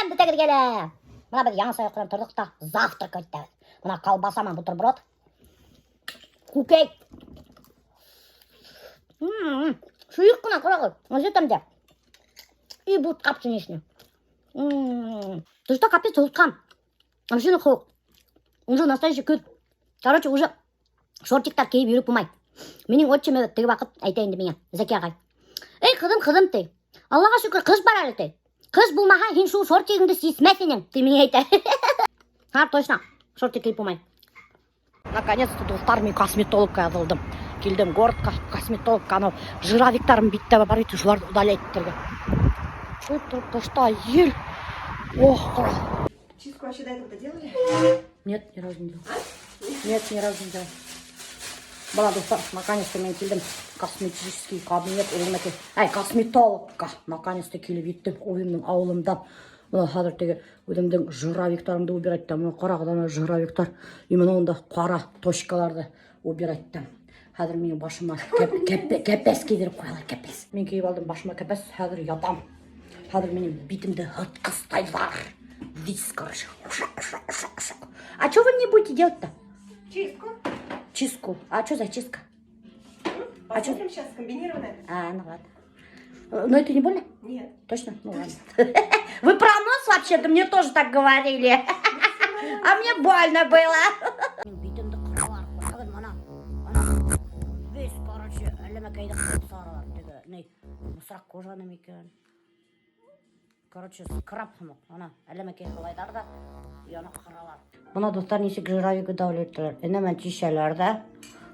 Сәләм бөтәгеҙгә лә! Бына беҙ яңыса йоҡонан торҙоҡ та завтрак итәбеҙ. Бына колбаса менән бутерброд. Күкәй. Шыйыҡ ҡына ҡарағыҙ. Вообще там где? И бутҡа пшеничный. Тышта капец һыуытҡан. Вообще һыуыҡ. Уже настоящий көҙ. Короче, уже шортиктар кейеп йөрөп булмай. Минең отчим теге ваҡыт әйтә инде миңә, Зәки ағай. Эй, ҡыҙым, ҡыҙым, ти. Аллаға шөкөр, ҡыш бар әле, ти. Ҡыш булмаһа, һин шул шортигыңды сисмәҫ инең, ти миңә әйтә. Ха, точно, шортик кейеп булмай. Наконец-то, дуҫтар, мин косметологка яҙылдым. Килдем городка, косметологка, анау жировиктарым биттә бар бит, шуларҙы удалять итергә. Шул тышта ел. Ох, ҡара. Чистку вообще до этого делали? Нет, ни разу не делала. Нет, ни разу не делала. Бына, дуҫтар, наконец-то мин килдем косметический кабинет үҙемдеке. Әй, косметологка наконец-то килеп еттем үҙемдең ауылымдан. Бына хәҙер теге үҙемдең жировиктарымды убирать итәм. Бына ҡарағыҙ, ана жировиктар. Именно унда ҡара точкаларҙы убирать итәм. Хәҙер минең башыма кәпәс кейҙереп ҡуялар, кәпәс. Мин кейеп алдым башыма кәпәс, хәҙер ятам. Хәҙер минең битемде һытҡыстайҙар. Весь, короче. А что вы мне будете делать-то? Чистку. Чистку. А что за чистка? А чё? Посмотрим сейчас, комбинированная. А, ну ладно. Но это не больно? Нет. Точно? Ну ладно. Вы про нос вообще-то мне тоже так говорили. А мне больно было. Битемде ҡыралар, ҡарағыҙ, мына. Ана весь, короче, әлләмәкәйҙе ҡырып сығаралар. Теге, ни, бысраҡ кожаны микән? Короче, скраб һымаҡ. Ана, әлләмәкәй һылайҙар ҙа, яна ҡыралар. Бына, дуҫтар, нисек жировик удалять итәләр. Энә менән тишәләр ҙә,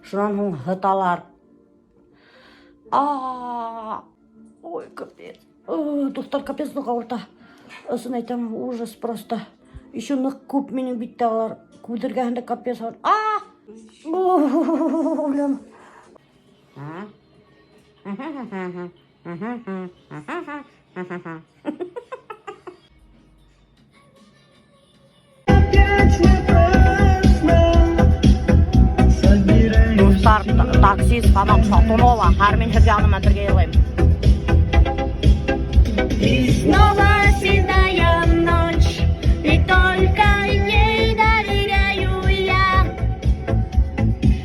шунан һуң һыталар. А, ой, капец. Ой, дуҫтар, капец ныҡ ауырта. Ысын әйтәм, ужас просто. Еще ныҡ күп минең биттә алар. Күҙ эргәһендә капец ауырта. А! Үләм. Дуҫтар, таксист Фанат Шатунова. Һәр мин һеҙ яныма бергә йырлайым. И снова седая ночь, и только ей доверяю я.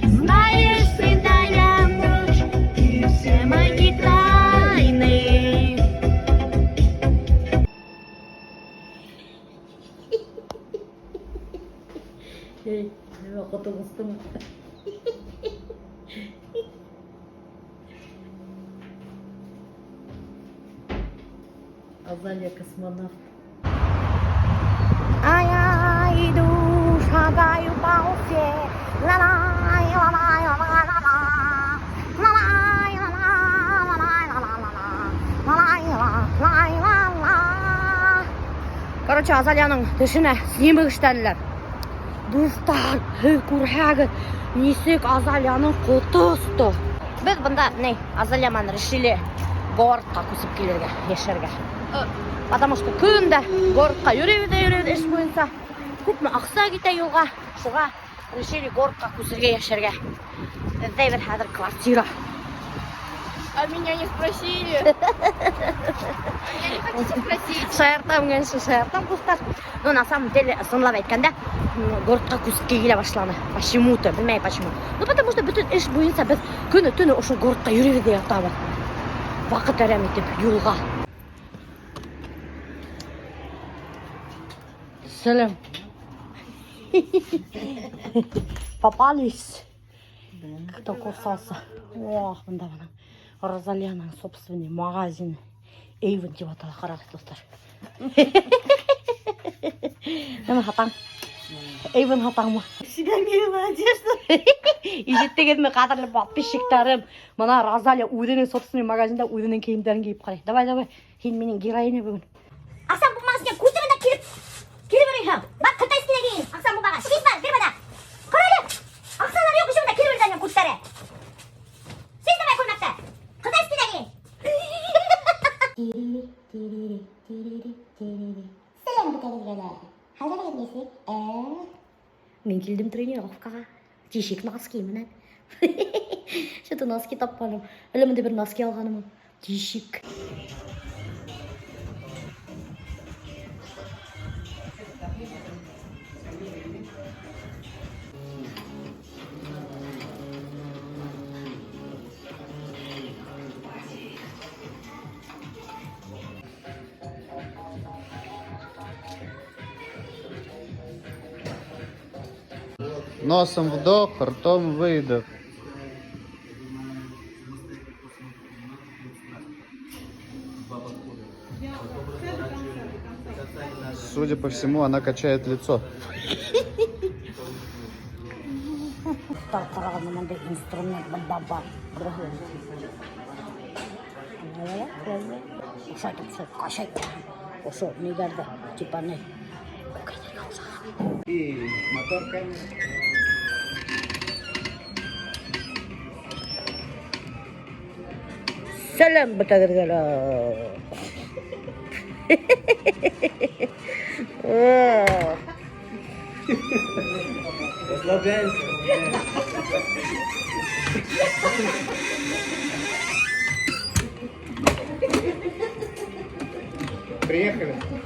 Знаешь, седая ночь, ты все мои тайны. Эй, нимә ҡотоң остомо? Азалия космонавт. А я иду, шагаю по Уфе. Ла-лай, ла-лай, ла-ла-ла-ла. Ла-лай, ла-ла, ла-лай, ла-ла-ла-ла. Ла-лай, ла-лай, ла-ла. Короче, Азалияның тешенә снимок эшләнеләр. Дуҫтар, һеҙ күрһәгеҙ, нисек Азалияның ҡото осто. Беҙ бында, ни, Азалия менән решили городҡа күсеп килергә, йәшәргә. Потому что көн дә городҡа йөрөйбөҙ ҙә йөрөйбөҙ эш буйынса. Күпме аҡса китә юлға, шуға решили городҡа күсергә, йәшәргә. Эҙләйбеҙ хәҙер квартира. А меня не спросили. А меня не хотите спросить? Шаяртам, конечно, шаяртам, дуҫтар. Но на самом деле, ысынлап әйткәндә, городҡа күсеп килә башланы. Почему-то, белмәйем почему. Ну, потому что бөтөн эш буйынса беҙ көнө-төнө ошо городҡа йөрөйбөҙ ҙә ятабыҙ. Ваҡыт әрәм итеп юлға. Сәләм. Попались. Кто кусался? Ох, бында бына Розалияның собственный магазин. Эйвен тип атала, ҡарағыҙ, дуҫтар. Нимә һатаң? Эйвен һатаңмы? Всегда милая одежда. Ишеттегеҙме, ҡәҙерле подписчиктарым? Бына Розалия үҙенең собственный магазинда үҙенең кейемдәрен кейеп ҡарай. Давай, давай. Һин минең героиня бөгөн. Аҡсам булмағас икән, күтемдә килеп килеп йөрөйһөң. Бар, китайскийҙа кейен. Аҡсам булмағас. Сис бар, бир бына. Ҡара әле. Аҡсалар юҡ, ишемдә килеп йөрөйҙәр күттәре. Сис давай күлмәкте. Китайскийҙа кейен. Сәләм бөтәгеҙгә лә. Хәлдәрегеҙ нисек? Мин килдем тренировкаға. Тишек носки менән. Что-то носки тапҡаным. Әллә бындай бер носки алғанымы? Тишек. Носом вдох, ртом выдох. Судя по всему, она качает лицо. Тартырған бындай инструмент бында бар. Ошайтып шул ҡашайт. Ошо ниҙәрҙе, типа ни. Күкәйҙәргә оҡшаған. И мотор камера. Сәләм бөтәгеҙгә лә. Расслабляемся. Приехали.